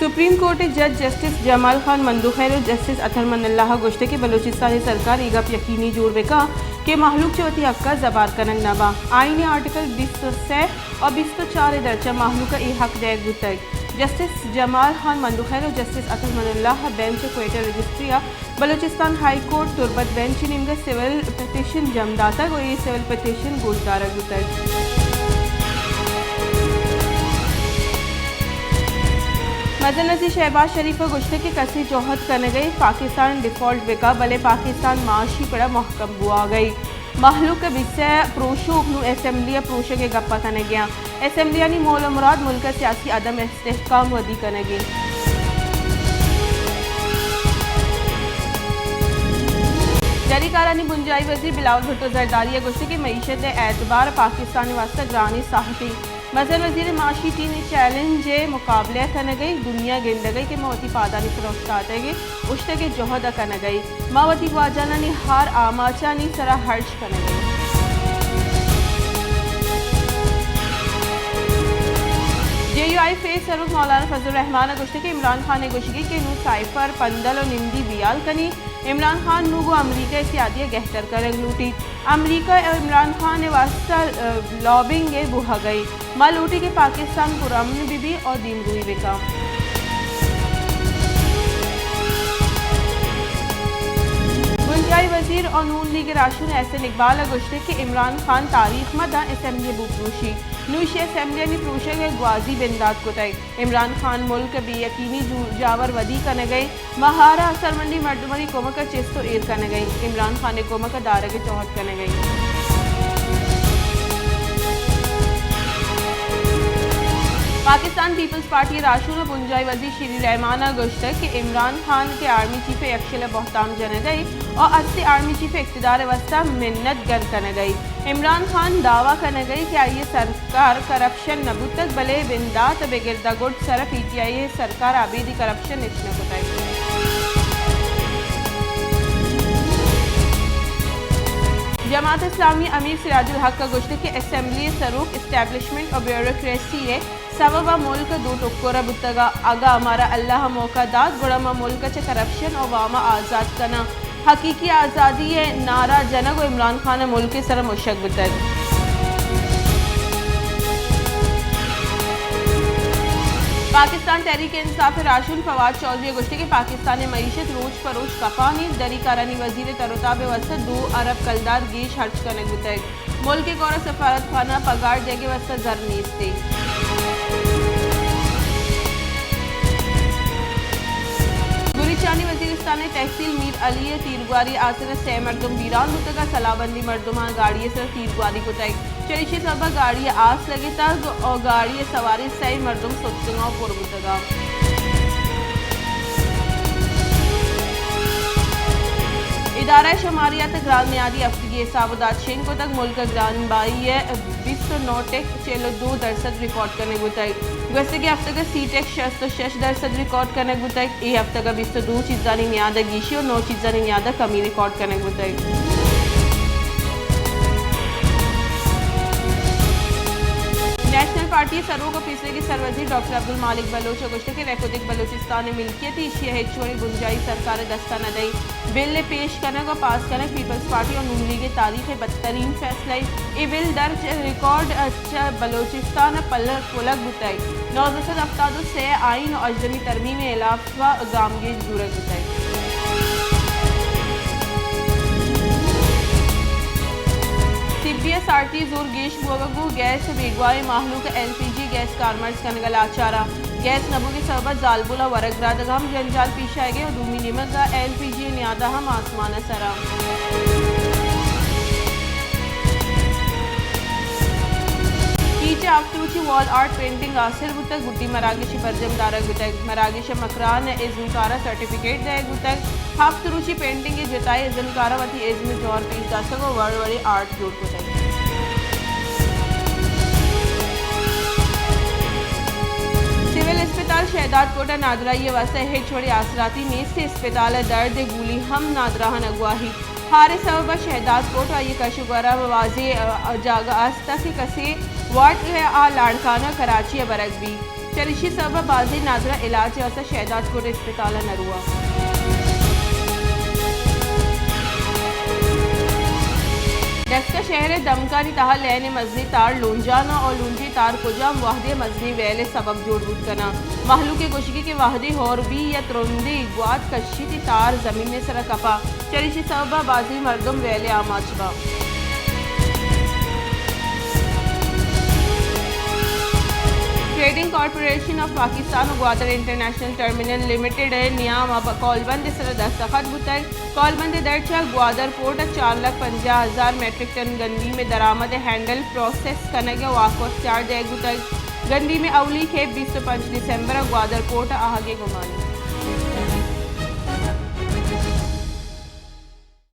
Supreme court ءِ جج جسٹس جمال خان مندوخیل ءُ جسٹس اطہر من اللہ ءَ گوشتگ کہ بلوچستان ءِ سرکار اے گپ یقینی جوڑ بہ کن کہ مہلوک چہ وتی حق ءَ زبہر کنگ نہ باں۔ آئین ءِ آرٹیکل بیست ءُ سئے ءُ بیست ءُ چار ءِ درچ ءَ مہلوک ءَ اے حق دئیگ بوتگ۔ جسٹس جمال خان مندوخیل ءُ جسٹس اطہر من اللہ ءِ بینچ ءِ کوئٹہ رجسٹری ءَ بلوچستان ہائی کورٹ تربت بینچ ءِ نیمگ ءَ سول پٹیشن جم داتگ ءُ اے سول پٹیشن گوشدارگ بوتگ۔ مزن وزیر شہباز شریف ءَ گوشتگ کہ کسے جہد کنگ ءَ پاکستان ڈیفالٹ بہ کن، بلے پاکستان معاشی پڑ ءَ مہکم بوہگ ءَ۔ مہلوک ءِ بے سر ءِ پروشوک نوں اسمبلی ءِ پروشگ ءِ گپ ءَ کنگ ءَ اَنت۔ اسمبلیانی مول ءُ مراد ملک ءِ سیاسی عدم استحکام ودی کنگ اِنت۔ دری کارانی بنجاہی وزیر بلاول بھٹو زرداری ءَ گوشتگ کہ معیشت ءِ اعتبار ءَ پاکستان ءِ واستہ گرانیں ساہتے۔ مزن وزیر ءِ معاشی ٹیم اے چیلنج ءِ مقابلہ ءَ کنگ ءَ اِنت، دنیا گندگ ءَ اِنت کہ ما وتی پادانی سر ءَ اوشتاتگ ایں، اوشتگ ءُ جہد ءَ کنگ ءَ ایں۔ ما وتی گواجنانی ہر آماچانی سر ءَ ہرچ کنگ ءَ ایں۔ جے یو آئی فیس سروک مولانا فضل الرحمان ءَ گوشتگ کہ عمران خان ءِ گوشگ اِنت کہ نوں سائفر، پندل ءُ نمدی بیال کنی۔ عمران خان نوں گوں امریکہ ءِ سیادی ءَ گہتر کنگ لوٹیت۔ امریکہ ءَ عمران خان ءِ واستہ، ءَ، لابنگ ءِ بوہگ ءَ اِنت۔ ما لوٹیں کہ پاکستان پرامن بہ بیت ءُ دیمروئی بہ کنت۔ بنجاہی وزیر ءُ نون لیگ ءِ راہشون احسن اقبال ءَ گوشتگ کہ عمران خان تاریخ مدن اسمبلی ءِ بوپروشی۔ نوں ایشی ءَ اسمبلیانی پروشگ ءِ گوازی بندات کتگ۔ عمران خان ملک ءِ بے یقینی جو-، جاور ودی کنگ ءَ اِنت۔ ما ہر اثرمندیں مردمانی کمک ءَ چست ءُ ایر کنگ ءَ ایں۔ عمران خان ءِ کمک ءَ دارگ ءِ جہد کنگ ءَ ایں۔ پاکستان پیپلز پارٹی ءِ راہشون ءُ بنجاہی وزیر شیری رحمان ءَ گوشتگ کہ عمران خان کہ آرمی چیف ءِ یکشل ءَ بہتام جنگ ءَ اِنت ءُ ہستیں آرمی چیف ءِ اقتدار ءِ واستہ منت گر کنگ ءَ اِنت۔ عمران خان دعویٰ کنگ ءَ اِنت کہ آئی ءِ سرکار کرپشن نہ بوتگ، بلے بندات ءَ بگر دگرد سر ءَ پی ٹی آئی ءِ سرکار ءَ ابیدی کرپشن ہچ نہ کتگ۔ جماعت اسلامی ءِ امیر سراج الحق ءَ گوشتگ کہ اسمبلی ءِ سروک اسٹیبلشمنٹ ءُ بیوروکریسی ءِ سبب ءَ ملک دو ٹکر ءَ بوتگ ءُ اگاں مارا اللہ ءَ موقع دات، گڑا ما ملک ءَ چہ کرپشن ءُ وام ءَ آزات کناں۔ حقیقی آزادی ءِ نعرہ جنگ ءُ عمران خان ءَ ملک ءِ سر ءَ مشگ بوتگ۔ پاکستان تحریک انصاف ءِ راہشون فواد چوہدری ءَ گوشتگ کہ پاکستان ءِ معیشت روچ پہ روچ کپان اِنت، دری کارانی وزیر ءِ تر ءُ تاب ءِ واستہ دو ارب کلدار گیش ہرچ کنگ بوتگ۔ ملک ءِ گور ءَ سفارت خانہ ءَ پگار دیگ ءِ واستہ زر نیست اِنت۔ بلوچستان ءِ وزیرستان ءِ تحصیل میر علی ءِ تیرگواری ءِ آسر ءَ سئے مردم بیران بوتگ ءُ سلاہ بندیں مردماں گاڑی ءِ سر ءَ تیرگواری کتگ۔ چریشی ءِ سبب ءَ گاڑی ءَ آس لگتگ ءُ گاڑی ءِ سواریں سئے مردم ستکگ ءُ پر بوتگ۔ ادارہ شماریات ءَ گران نیادی ہفتگی حساب ءُ داد شنگ کتگ، ملک ءَ گران بہائی ءِ بیست ءُ نو ٹک چل ءُ دو درسد ریکارڈ کنگ بوتگ۔ گوستگیں ہفتگ ءَ سی ٹک شست ءُ شش درسد ریکارڈ کنگ بوتگ۔ اے ہفتگ ءَ بیست ءُ دو چیزانی نیاد ءَ گیشی ءُ نو چیزانی نیاد ءَ کمی ریکارڈ کنگ بوتگ۔ نیشنل پارٹی ءِ سروک ءُ پیسریگیں سروزیر ڈاکٹر عبدالمالک بلوچ ءَ گوشتگ کہ رکودگ بلوچستان ءِ ملکیت اِنت، ایشی ءَ ہچ وڑیں بنجاہی سرکار ءِ دست ءَ نہ دئیت۔ بل ءِ پیش کنگ ءُ پاس کنگ پیپلز پارٹی ءُ نون لیگ ءِ تاریخ ءِ بدترین فیصلہ اِنت۔ اے بل درج ریکارڈ ءَ چہ بلوچستان ءَ پلگ پلگ بوتگ۔ نوزدہ سد ہفتاد ءُ سئے ءِ آئین ءُ ہژدہمی ترمیم ءِ ہلاپ ءَ گامگیج زورگ بوتگ۔ طبی ءِ سارتی ءِ زور گیش بوگ ءَ گوں گیس ءِ بیگواہیں مہلوک ءَ ایل پی جی گیس کارمرز کنگ ءَ لاچار اَنت۔ گیس نہ بوگ ءِ سبب ءَ زالبول ءَ ورگ رادگ ہم جنجال پیش آیگ ءَ ءُ دومی نیمگ ءَ ایل پی جی ءِ نیاد ءَ ہم آسمان ءَ سر اَنت۔ کیچ ءَ ہفت روچی وال آرٹ پینٹنگ آسر بوتگ، گڈی مراگش ءَ برجم دارگ بوتگ۔ مراگش ءَ مکران ءِ ازمکاراں سرٹیفکیٹ دئیگ بوتگ۔ ہفت روچی پینٹنگ ءِ جتائیں ازمکاراں وتی ازم ءِ جوہر پیش داشتگ ءُ وڑ وڑیں آرٹ جوڑ کتگ۔ سول اسپتال شہداد کوٹ ءَ نادراہی ءِ واستہ ہچ وڑیں آسراتی نیست، اسپتال ءِ درد ءِ گولی ہم نادراہان اگواہیت۔ ہار ءِ سبب ءَ شہداد کوٹ ءُ آئی ءِ کش ءُ گور ءَ بازیں، ءَ، جاگہ است کہ کسے وارڈ ءَ آ لاڑکانہ ءَ کراچی ءَ برگ بیت۔ چریشی سبب ءَ بازیں نادراہ علاج ءِ واستہ شہداد کوٹ اسپتال ءَ نہ رواں۔ ڈسکہ شہر ءِ دمگانی تہا لین ءِ مزنیں تار لونجان ءَ، او لونجیں تار کجام وہدے ءَ مزنیں ویل ءِ سبب جوڑ بوت کناں۔ مہلوک ءِ گوشگ کہ وہدے ہور بی یا ترندیں گوات کشیت، تار زمین ءِ سرا کپاں۔ چریشی سبب ءَ بازیں مردم ویل ءَ آماچ باں۔ ٹریڈنگ کارپوریشن آف پاکستان و گوادر انٹرنیشنل ٹرمینل لمیٹڈ ءِ نیام ءَ پہ کولبند ءِ سرا دستخط بوتگ۔ کولبند ءِ درچ ءَ گوادر پورٹ ءَ چار لکھ پنجاہ ہزار میٹرک ٹن گندیم ءِ درآمد ءِ ہینڈل پروسیس کنگ ءِ واک اختیار دئیگ بوتگ۔ گندیم ءِ اولی کھیپ بیست ءُ پنچ دسمبر ءَ گوادر پورٹ ءَ آہگ ءِ گمان۔